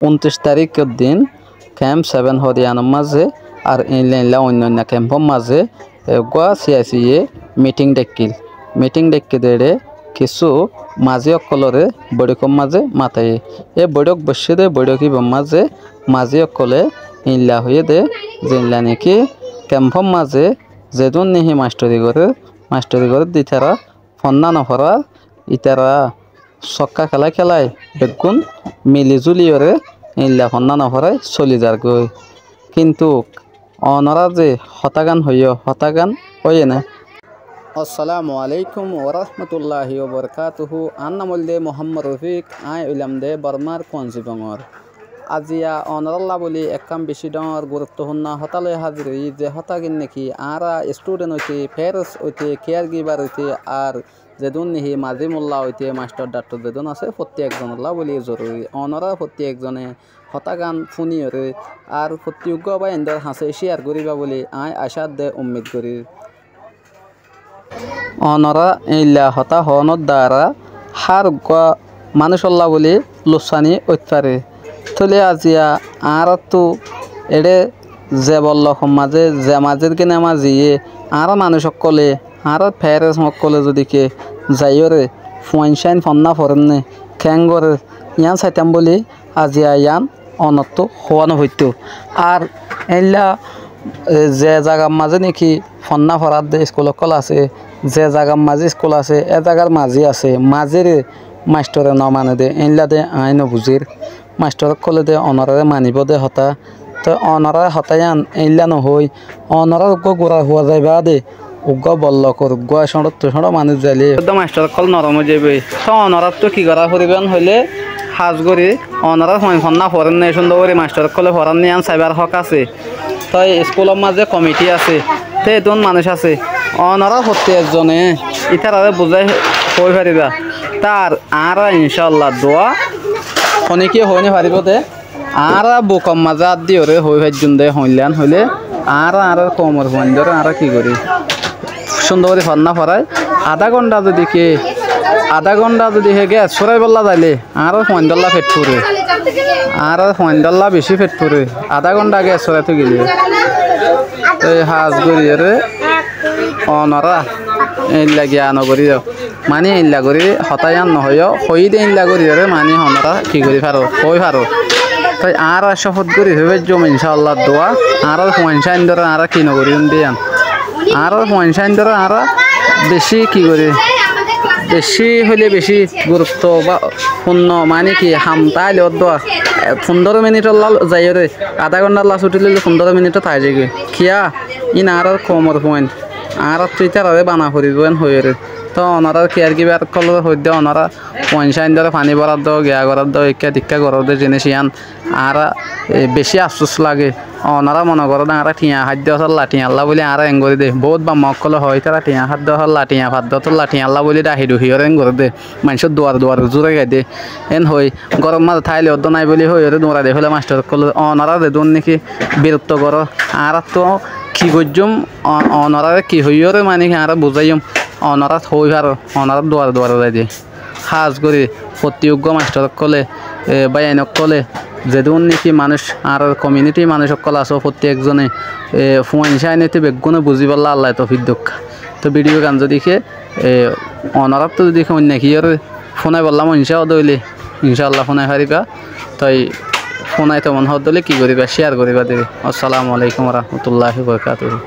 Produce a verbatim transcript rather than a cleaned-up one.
Untiric taríkor din kemp seven hoó de yíanor mazé ar eilla eilla oinno oinno kempór mazé eggúa C I C ye miting dhákkil. Miting dhákki de eçé kissú mazí ókkolóre boiçókor mazé mataiyé. É boiçók boiccé dé, boiçók íbar mazé mazí ókkolé eilla hoiyé dé, zeilla néki kempór mazé zedún néki maisthori gorér, maisthori gorér dé ítara fonná noforár, ítara sokká kelái kelái beggún mili zúliyoré eilla fonná noforái soli zargói. Kintu onorá ze hotágan hoiyó, hotágan óiye né. Assalamu alaikum warahmatullahi wabarakatuhu. Añár nam óilde Muhammad Rofik, aññí óilam dé Bormár Kuanzibongor. Aziya onorálla bóli ekkán bicí dhoóñr guruttofunno hotá loi házir óiyi, ze hotágin néki añára student óite, parents óite, caregiver óite, ar zedún néki mazí mulla óite, maisthor dhaktor zedún asé, fottí ekzonolla bóli zoruri. Onorá fottí ekzone hotágan fúniyoré ar fottí uggúa báiyaindór hañsé share goríba bóli aññí acá edde ummid gorír. Onorá eilla hotá hoónor duara hár uggúa manúicolla bóli luksani óit fare. Tóile aziya añáráttu eçé ze bollokor mazé, ze mazír gíne maziyé, añárár manúic ókkolé, añárár parents ókkolé zodi ke zaiyóre fuaincáin fonná forénne keén gorér, yián saitám bóli aziya yián onottú hoówa nofoittóu. Ar eilla, e, ze zagar mazé néki fonná forár de iskul ókkol asé, ze zagar mazé iskul asé, é zagar mazé asé, mazére maisthore nomane de, eilla de aññí nobuzír. Maisthor ókkolé de onoráre manibóu de hotá. Toi onorár hotá yián eilla nohoói, onorár uggúa gura fua zai baade uggúa bollokor, uggúa cóñçottu cóñço manúic zailé edde maisthor ókkol norom ói zaiboi. Toi onoráttu ki gorá foribó yián hoilé, hás gorí onorár fuain fonná forénne, cúndor gorí maisthor ókkolé foránne yián saibár hók asé. Toi iskúlor mazé komithí asé, toi edún manúic asé, onorá fottí ekzone ítararé buzái hoói faribá. Tar añára incáalla dua honíkiye hoói nofaribóu dé, añára bukor mazé át diyoré hoói faijjúm dé, hoóilla yián hoilé añára añárár koumor fuaindóre añára ki gorí, cúndor gorí fonná forái. Adá gonthá zodi ke, adá gonthá zodi ke ges fúraibólla zailé, añárár fuaindólla feth fure. Añárár fuaindólla bicí feth fure. Adá gonthá ges fúrai toi gilé. Toi hás goríyoré onorá eilla giya nogoríyo. Mani eilla gorí hotá yián nohoiyó. Hoiyí de eilla goríyoré mani onorá ki gorí faro, hoói faro. Toi añára cófot gorí hoói faijjúm incáalla dua. Añárár fuaincáindóre añára ki nogoríyum dé yián. Añárár fuaincáindóre añára bicí ki gorí, bicí hoilé bicí gurutto ba funno, mani ki ham táile óddua, e, fundóro minithólla zaiyóre, adá gonthalla súthi loilé fundóro minithó tái zaigói. Kiyá? Ín añárár koumor fuain, añáráttu ítararé bana foribó yián hoiyóre. Toi onorár caregiver ókkolóre hoóidde onorá fuaincáindóre faní boráddo, giya goráddo, ikká tikká goródde ziníc yián añára, e, bicí afsús lage. Onorá mone goródde añára thiañ háidde ótolla, thiañlla bóli añára eén gorí dé. Boóut bafma ókkolé hoó, ítara thiañ háidde ótolla, thiañ fadde ótolla, thiañlla bóli dhahi dhuhiyóre eén gorí dé. Maincór duare duare zúre gai dé. Eén hoói, góror mazé táile óddua nái bóli hoiyóre durai dé féle maisthor ókkolé. Onorá zedún néki birotto goró, añáráttu ki goijjúm, o-, onoráre ki hoiyóre mani ki añára buzáiyum, onorá hoói faro, onorá duare duare zai dé. Hás gorí fottí uggúa maisthor ókkolé, e, báiyain ókkolé, zedún néki manúic, añárár komiunithir manúic ókkol asó, fottí ekzone, e, fuaincáin óite beggúne buzíbolla Allaye toufik douk. Toi bidhiyo gán zodi ke, e, onoráttu zodi ke oinno kiyóre fúnaibolla mon incá óile, incáalla fúnai faribá. Toi fúnaito mon hoódde óile ki goríba, céar goríba dé. Assalamu alaikum warahmatulláhi wabarakatuhu.